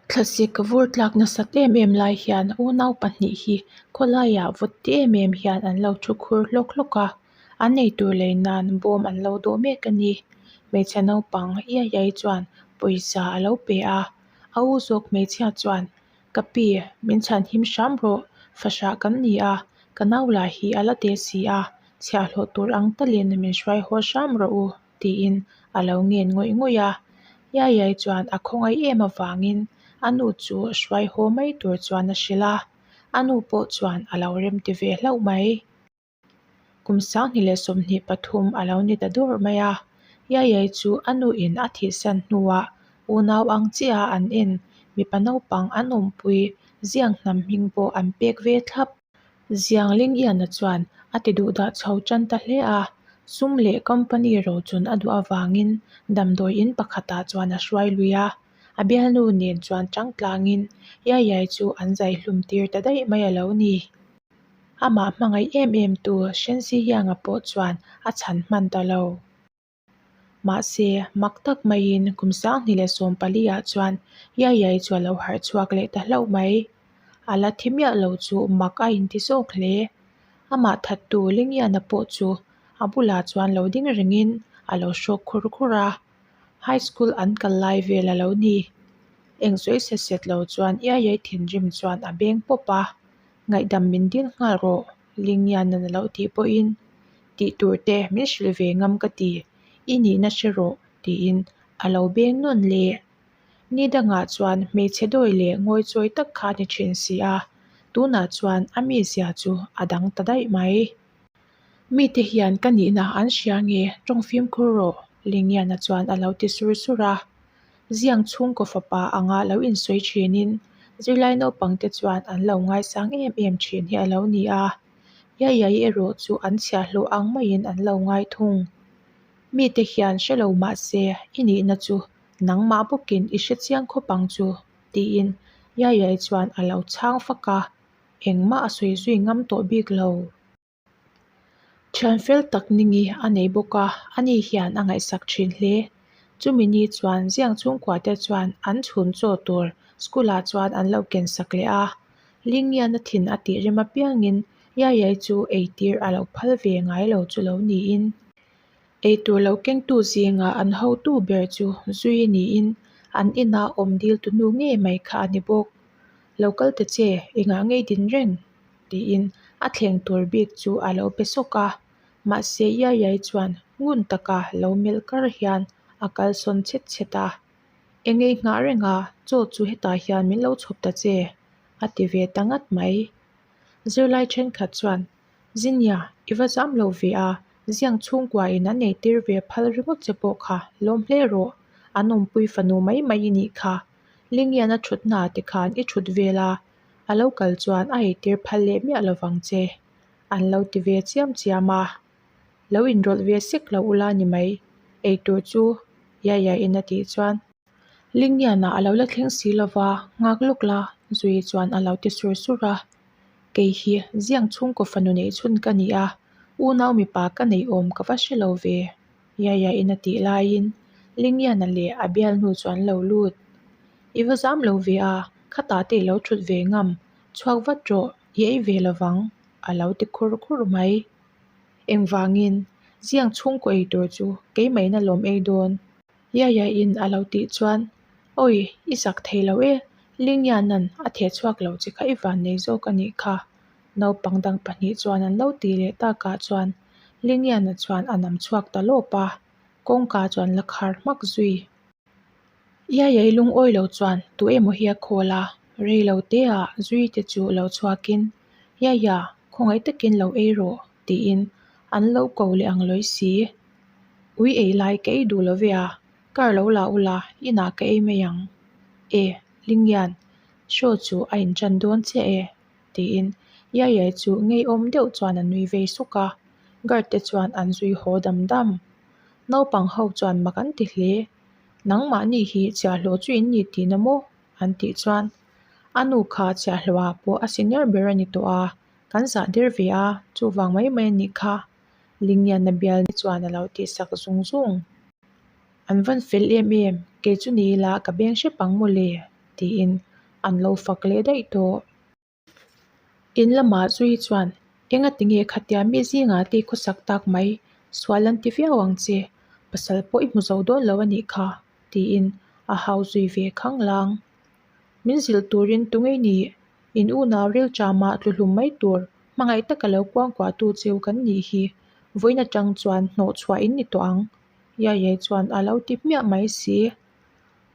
Thlasik vur tlak nasat em em lai hian unau pahnih hi khawlaiah vawt ti em em hian an lo thu khur hlawk hlawk a an eitur lei nan bawm an lo dawh mek a ni hmeichhe naupang iai iai chuan pawisa a lo pe a a u zawk hmeichhia chuan ka pi min chhan him hram rawh fahrah kan ni a ka nau lah hi a la te si a chhiahhlawh tur ang talin min hruai haw hram rawh u. tiin a lo ngen ngawih ngawih a. Yayai chuan a khawngaih em avangin a nu chu hruai haw mai tur chuan a hrilh a, a nu pawh chuan a lo rem ti ve hlauh mai. Kum 2023 a lo ni ta dawrh mai a, Yayai chu a nuin a thihsan hnuah unau ang chiah a an en mipa naupang an awmpui ziang hnam hming pawh an pek ve thlap. Ziangling Iana chuan a ti duh dah chho tan ta hle a, sum leh company rochun a duh avangin damdawi in pakhatah chuan a hruai lui a, a bialnu nen chuan chang tlangin Yayai chu an zai hlum tir ta daih mai a lo ni. Amah hmangaih em em tu Shensi Yang-a pawh chuan a chhan hman ta lo. Mahse, mak tak maiin kum 2014 ah chuan Yayai chu a lo harh chhuak leh ta hlauh mai. A la thi miah lo chu mak a inti zawk hle. Amah thattu Lingiana pawh chu a bulah chuan lo ding rengin a lo hrawk khur khur a. High school an kal lai vel a lo ni. Eng sawi set set lo chuan Yayai thinrim chuan a beng pawp a, Ngaihdam min dil nghal rawh, Lingiana'n a lo tih pawhin tih tur te min hrilh ve ngam ka ti, i nihna hre rawh tiin a lo beng nawn le. Ni dangah chuan hmeichhe dawi leh ngawichawi tak kha a ni thin si a, tunah chuan a mizia chu a dang ta daih mai. Mite hian ka nihna an hria nge tawng fimkhur rawh Lingiana chuan a lo ti sur sur a. Ziang chhungkaw fapa anga lo insawi thinin zirlai naupangte chuan an lo ngaisang em em thin hi a lo ni a. Yayai erawh chu an chhiahhlawh ang maiin an lo ngai thung. Mite hian hre lo mah se i nihna chu nangmah bawkin i hre chiang khawp ang chu tiin Yayai chuan a lo chhang fak a, engmah a sawi zui ngam tawh bik lo. Thian fel tak ningi a nei bawk a, ani hian a ngaihsak thin hle. Chumi ni chuan ziang chhungkua te chuan an chhun chaw tur school ah chuan an lo ken sak leh a. Lingiana thin a tih rem apiangin Yayai chu eitir a lo phal ve ngai lo chu lo niin. Eitur lo kengtu zingah an hotu ber chu zui niin an inah awm dil tu nu ngei mai kha a ni bawk. Lo kal ta che, engah ngei din reng? tiin a thleng tur bik chu a lo pe sawk a. Mahse Yayai chuan ngun taka lo melh kar hian a kalsawn chhet chhet a. Engei nghah reng a, chaw chu hetah hian min lo chhawp ta che, a ti ve ta ngat mai. Zirlai thenkhat chuan, Zinia, i va zam lo ve a, ziang chhungkua in an eitir ve phal ringawt che pawh kha lawm hle rawh, an awmpui fanu mai mai i nih kha. Lingian a thutna ah te khan i thut vel a, a lo kal chuan a eitir phal leh miah lovang che, an lo ti ve chiam chiam a. Lo inrawlh ve sek lo ula ni mai, eitur chu Yaya in a tih chuan Lingiana a lo la thleng si lova nghak lawk la Zui chuan a lo ti sur sur a, kei hi ziang chhungkaw fanu neih chhun ka ni a, unau mipa ka neih awm ka va hre lo ve Yaya in a tih laiin Lingiana leh a bialnu chu an lo lut. I va zam lo ve a, khatah te i lo thut ve ngam, chhuak vat rawh i ei ve lovang a lo ti khur khur mai. Engvangin, ziang chhungkaw ei tur chu keimahina lawm ei dawn. Yaya-in a lo tih chuan, Awi, i zak thei lo e, Lingyanan a theh chhuak lo che kha i van nei zawk a nih kha. Naupang dang pahnih chuan an lo tih leh takah chuan Lingyana chuan a nam chhuak ta lawp a, kawngka chuan la khar hmak zui. Yaya-i lungawi lo chuan tu emaw hi a khawl a, rei lo te ah zui te chu lo chhuakin, Yaya, khawngaih takin lo ei rawh, tiin an lo ko leh ang lawi si. Ui ei lai ka ei duh lo ve a, car lo la ula, inah ka ei mai ang. E, Lingyan, show chu a inṭan dawn chiah e, tiin Yaya chu ngeiawm deuh chuan a nui vei suk a, guard te chuan an zui haw dam dam. Naupang ho chuan mak an ti hle. Nangmahni hi chhiahhlawh chu in ni tihna maw? an tih chuan a nu kha chhiahhlawhah pawh a senior ber a ni tawh a, kan zah der ve a, chuvang mai mai a nih kha, Lingiana bial chuan a lo tih sak zung zung. An van fel em em, kei chu ni ila ka beng hrep ang maw le? tiin an lo fak leh daih tawh. In lamah zui chuan engati nge khatia mi zingah te i khawsak tak mai, sual an ti viau ang che, pasal pawh i hmu zo dawn lo a nih kha tiin a hau zui ve khanglang. Min zilh turin tunge i nih? In unau rilṭamah tlu hlum mai tur hmangaih taka lo kuangkuahtu cheu kan nih hi vawiin atang chuan hnawhchhuah in ni tawh ang Yayai chuan a lo ti hmiah mai si.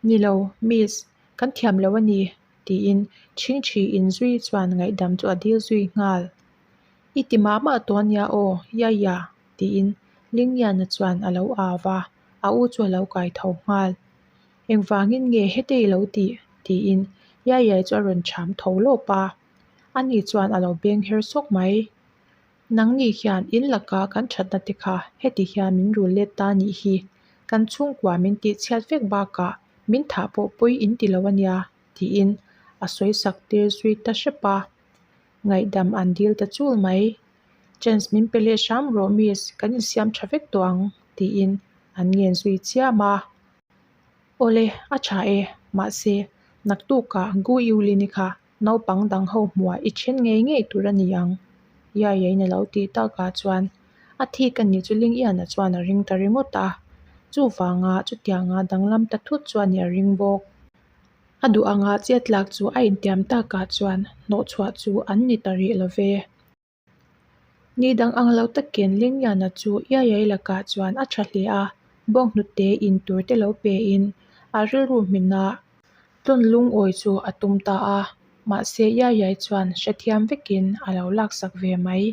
Ni lo, Miss, kan thiam lo a ni tiin Chhingchhi inzui chuan ngaihdam chu a dil zui nghal. I ti mah mah tawh a nia aw, Yaya tiin Lingyana chuan a lo au va, a u chu a lo kai tho nghal. Engvangin nge hete i lo tih? tiin Yayai chu a rawn cham tho lawp a, ani chuan a lo beng her sawk mai. Nangni hian in laka kan thatna te kha heti hian min rul let ta nih hi, kan chhungkua min tihchhiat vek bakah min thah pawh pawi in ti lo a nia, tiin a sawi sak tir zui ta hrep a. Ngaihdam an dil ta chul mai. Chance min pe leh hram rawh miss, kan insiam tha vek tawh ang, tiin an ngen zui chiam a. Awle, a tha e, mahse, naktukah Gu Yulin-i kha naupang dang ho hmuah i then ngei ngei tur a ni ang, Yaya-in a lo tih takah chuan a thik a nih chu Lingiana chuan a ring ta ringawt a, chuvanga chutianga danglam ta thut chu a nih a ring bawk. A duh anga chet lak chu a intiam takah chuan hnawhchhuah chu an ni ta rih lo ve. Ni dang ang lo takin Lingyana chu Iaiai lakah chuan a tha hle a, bawnghnute in tur te lo pe in a rilru hmina tlawn lungawi chu a tum ta a, mahse Iaiai chuan hrethiam vekin a lo laksak ve mai.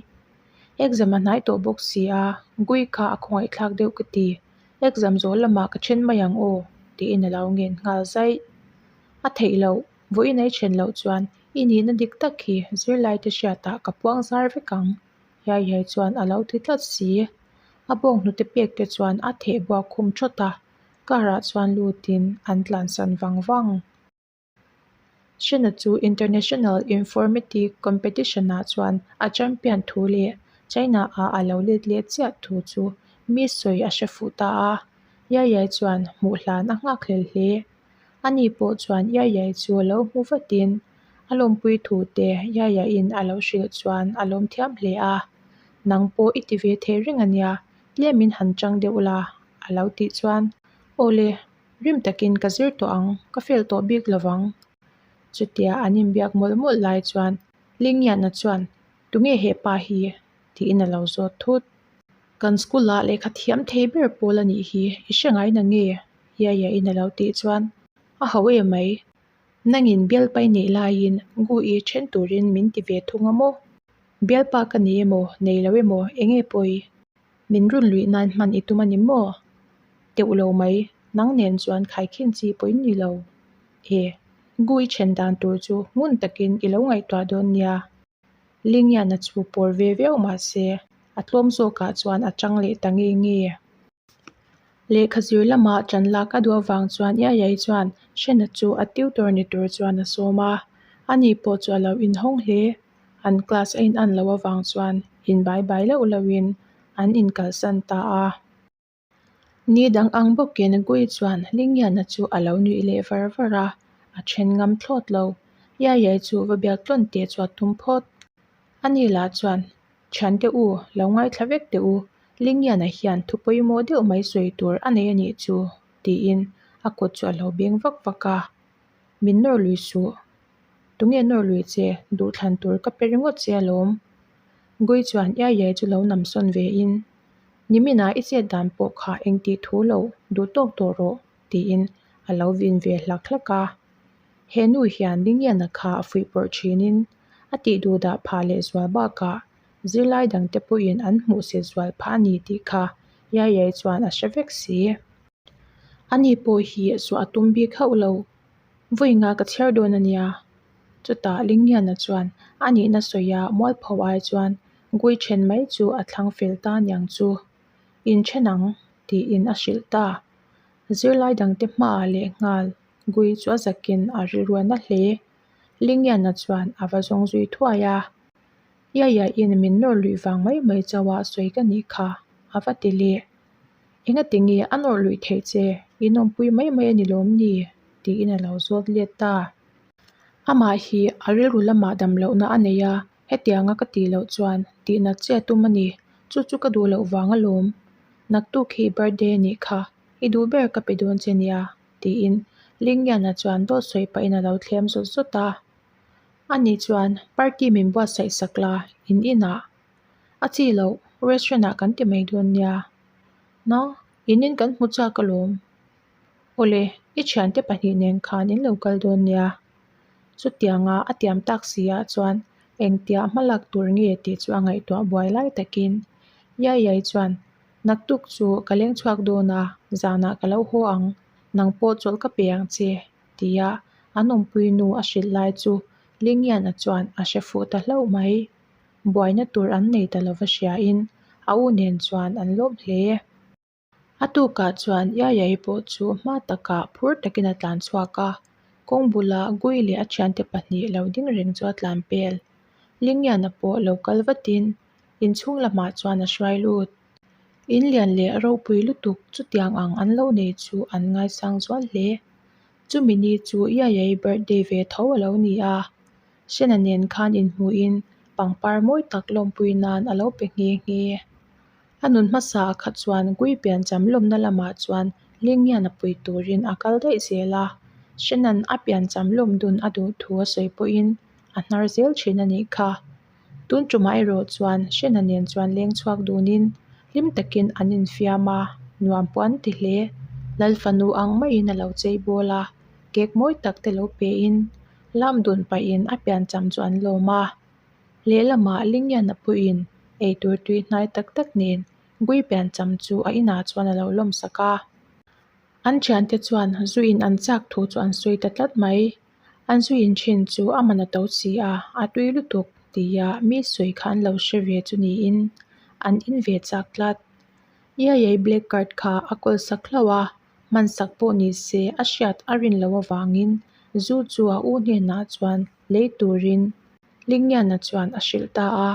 Exam a hnai tawh bawk si a, Gui kha a khawngaihthlak deuh ka ti, exam zawh lamah ka then mai ang aw tiin a lo ngen nghal zaih. A theih loh. Vawiin ei then loh chuan i nihna dik tak hi zirlaite hriatah ka puang zar vek ang, Yayai chuan a lo ti tlat si. A bawnghnute pek te chuan a theh buak khum thawt a, car ah chuan lutin an tlansan vang vang. Shena chu International Informatic Competition ah chuan a champion thu leh China ah a lo let leh chiah thu chu mi sawi a hre fuh ta a, Yayai chuan hmuh hlan a nghakhlel hle. Ani pawh chuan Yayai chu a lo hmu vatin a lawmpui thu te Yayaiin a lo hrilh chuan a lawm thiam hle a, Nang pawh i ti ve thei reng a nia, tlemin han chang deuh la a lo tih chuan Aw le, rim takin ka zir tawh ang, ka fail tawh bik lo vang. Chutia an inbiak mawlh mawlh lai chuan Lingyana chuan Tunge he pa hi? tiin a lo zawt thut. Kan school ah lehkha thiam thei ber pawl a nih hi, i hre ngai na nge? Yaya in a lo tih chuan a ho em mai. Nangin bialpa i neih laiin Gu i then turin min ti ve thung a maw? Bialpa ka nei emaw, nei lo emaw, enge pawi? Min run luih nan hman i tum a ni maw? Teuh lo mai, nang nen chuan khaikhin chi pawh in ni lo. E, Gu i then dan tur chu ngun takin i lo ngaihtuah dawn nia. Lingyana chu pawr ve viau mah se, a tlawm zawkah chuan a chang leh ta nge nge. Lehkha zir lamah ṭan lak a duh avang chuan Iaiai chuan Hrena chu a tutor ni tur chuan a sawm a, ani pawh chu a lo inhawng hle. An class a inan loh avang chuan inbai bai loh lohin an inkalsan ta a. Ni dang ang bawkin Gui chuan Lingyana chu a lo nuih leh var var a, a then ngam thlawt lo. Iaiai chu va biak tlawn teh chu a tum phawt. Ani lah chuan, Thiante u, lo ngaithla vek teh u, Lingyana hian thu pawimawh deuh mai sawi tur a nei a nih chu, tiin a kut chu a lo beng vak vak a. Min nawr lui suh. Tunge nawr lui che, duhthlan tur ka pe ringawt che alawm. Gui chuan Iaiai chu lo namsawn ve in, Niminah i chet dan pawh kha engtih thu lo duh tawk tawh rawh, tiin a lo vin ve hlak hlak a. He nu hian Lingyana kha a fuihpawrh thinin a tih duh dah phah leh zual bakah zirlai dangte pawhin an hmuhsit zual phah a ni tih kha Yayai chuan a hre vek si. Ani pawh hi zuah a tum bik hauh lo. Vawi nga ka chhiar dawn a nia. Chutah Lingyana chuan a nihna sawia mualpho ai chuan Gui then mai chu a thlang fel ta niang chu. Inthen ang, tiin a hrilh ta. Zirlai dangte hmaah leh nghal Gui chu a zakin a rilruan a hle. Lingyana chuan a va zawng zui thuai a. Iaiaiin min nawr luih vang mai mai chauha sawi ka nih kha, a va ti leh. Engati nge a nawr luih theih che? I nawmpui mai mai a ni lawm ni? tiin a lo zawt let ta. Amah hi a rilru lamah dam lohna a nei a, hetianga ka tih loh chuan tihnat che a tum a ni, chu chu ka duh loh vang alawm. Naktuk hi birthday a nih kha, i duh ber ka pe dawn che nia, tiin Lingyana chuan dawt sawi pahin a lo thlem zawt zawt a. Ani chuan party min buatsaih sak la, in inah a chi loh, restaurant ah kan ti mai dawn nia. Na, in in kan hmu chak alawm. Awle, i thiante pahnih nen khan in lo kal dawn nia. Chutianga a tiam tak si ah chuan engtia hma lak tur nge tih chu a ngaihtuah buai lai takin Yayai chuan naktuk chu ka leng chhuak dawn a, zanah ka lo haw ang, nang pawh chawlh ka pe ang che tia an awmpui nu a hrilh lai chu Lingiana chuan a hre fuh ta hlauh mai. Buaina tur an nei ta lova hriain a u nen chuan an lawm hle. A tukah chuan Yayai pawh chu hma takah phur takin a tlan chhuak a, kawng bula Gui leh a thiante pahnih lo ding reng chu a tlan pel. Lingiana pawh lo kal vatin inchhung lamah chuan a hruai lut. In lian leh ropui lutuk chutiang ang an lo nei chu an ngaisang zual hle. Chumi ni chu Yayai birthday ve tho a lo ni a, Sena nen khan inhmuhin pangpar mawi tak lawmpui nan a lo pe nghe nghe. A nun hmasa ah kha chuan Gui piancham lawmna lamah chuan Lingian a pui turin a kal daih zel a, Shannon a piancham lawm dun a duh thu a sawi pawhin a hnar zel thin a nih kha. Tun tumah erawh chuan Shannon nen chuan leng chhuak dunin hlim takin an infiam a, nuam pawh an ti hle. Lal fanu ang maiin a lo chei bawl a, cake mawi tak te lo pein lam dun pahin a piancham chu an lawm a. Lehlamah Lingiana pawhin eitur tui hnai tak tak nen Gui piancham chu a inah chuan a lo lawmsak a. An thiante chuan zu in an chak thu chu an sawi ta tlat mai. An zu in thin chu a man a to si a, a tui lutuk tia mi sawi kha an lo hre ve chu niin an in ve chak tlat. Iaiai black card kha a kawl sak hlauh a, hmansak pawh ni se a hriat a rin loh avangin zu chu a u hnenah chuan lei turin Lingiana chuan a hrilh ta a.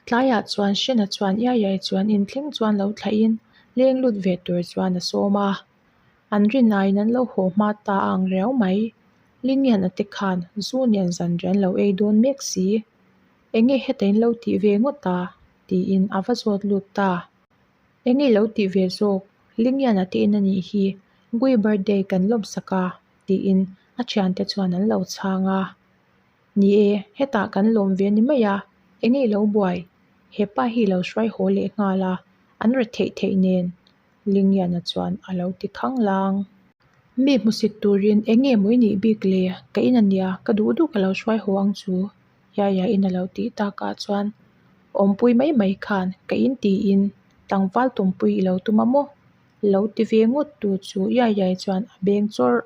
Tlaiah chuan Hrena chuan Iaiai chuan inthleng chuan lo thlahin leng lut ve tur chuan a sawm a. An rinaiin an lo haw hma ta a ang riau mai. Lingiana te khan zu nen zanriah an lo ei dawn mek si. Enge heta in lo tih ve ngawt a? tiin a va zawt lut ta. Enge i lo tih ve zawk? Lingiana te in a nih hi. Gui birthday kan lawmsak a. Tiin a thiante chuan an lo chhang a. Ni e, hetah kan lawm ve ni mai a, enge i lo buai? Hepa hi lo hruai haw leh nghal a, an ret theih theih nen Lingiana chuan a lo ti khang lang. Mi hmusit turin enge maw i nih bik le? Ka in a nia, ka duh duh ka lo hruai haw ang chu Yaya in a lo tih takah chuan awmpui mai mai khan ka in tiin tlangval tumpui i lo tum a maw? Lo ti ve ngawt tu chu Yayai chuan a beng chawrh.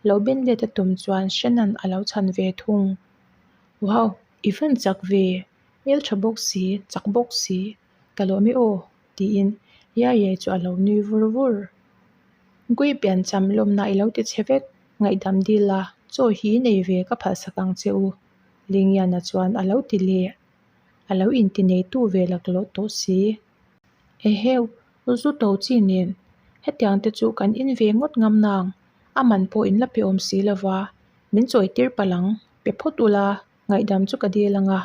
Lo ben let a tum chuan Shannon a lo chhan ve thung. Wow! I van chak ve! Hmeltha bawk si, chak bawk si, ka lawm i aw! tiin Yayai chu a lo nui vur vur. Gui piancham lawmna i lo ti chhe vek, ngaihdam dil a, chaw hi nei ve ka phalsak ang che u, Lingiana chuan a lo ti leh. A lo inti neitu ve laklawh tawh si. Eheu! Zu to chi nen hetiang te chu kan in ve ngawt ngam nang, a man pawh in la pe awm si lova, min chawi tir palh ang, pe phawt ula, ngaihdam chu ka dil ang a,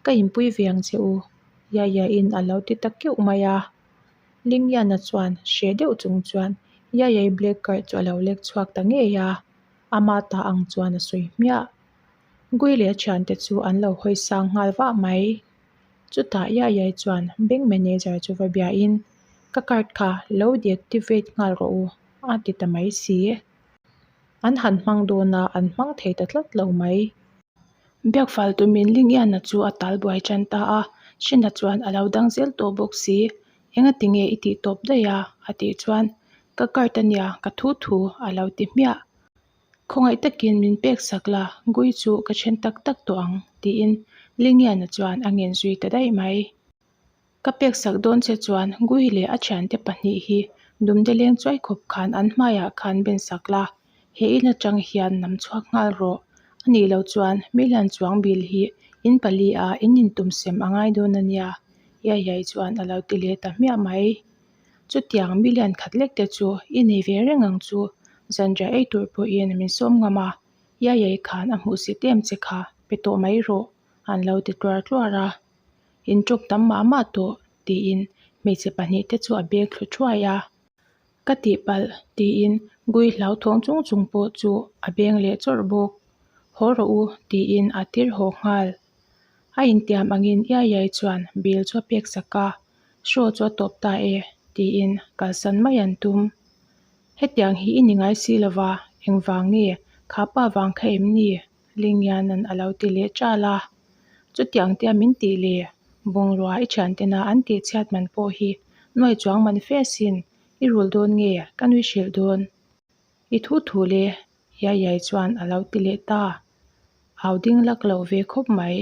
ka inpui ve ang che u, Yaya in a lo ti ta keuh mai a. Lingyana chuan hreh deuh chung chuan Yayai black card chu a lo lek chhuak ta ngei a, ama ta ang chuan a sawi hmiah. Gui leh a thiante chu an lo hawi sang nghal vah mai. Chutah Yayai chuan bank manager chu va biain, Ka card kha lo deactivate nghal rawh u, a ti ta mai si. An han hmang dawn a, an hmang thei ta tlat lo mai. Biakfal tumin Lingiana chu a tal buai tan ta a, Shina chuan a lo dang zel tawh bawk si. Engati nge i tih tawp daih a? a tih chuan, Ka card a nia, ka thu thu, a lo ti hmiah. Khawngaih takin min pek sak la, Gui chu ka then tak tak tawh ang, tiin Lingiana chuan a ngen zui ta daih mai. Ka pek sak dawn che chuan Gui leh a thiante pahnih hi dumde leng chuai khawp khan an hmaiah khan ben sak la, he in atang hian nam chhuak nghal rawh. A nih loh chuan Milian chuang bil hi in pali a in intum sem a ngai dawn a nia, Yayai chuan a lo ti leh ta hmiah mai. Chutiang million khat lek te chu i nei ve reng ang chu, zanriah ei tur pawhin min sawm ngam a, Yayai khan a hmuhsit em che kha, pe tawh mai rawh, an lo ti tluar tluar a. In tawk tam mah mah tawh, tiin hmeichhe pahnihte chu a beng thlu thuai a. Ka tihpalh, tiin Gui hlauthawng chung chung pawh chu a beng leh chawrh bawk. Haw rawh u, tiin a tir haw nghal. A intiam angin Yayai chuan bill chu a pek sak a, Show chu a tawp ta e, tiin kalsan mai an tum. Hetiang hi i ni ngai si lova, engvang nge kha pa vang kha em ni? Lingyanan a lo ti leh ṭal a. Chutiang tia min tih le, bungrua i thiantena an tih chhiat man pawh hi nuai chuang man fe asin, i rul dawn nge ka nui hrilh dawn? I thu thu le, Yayai chuan a lo ti leh ta. Au ding lak loh ve khawp mai.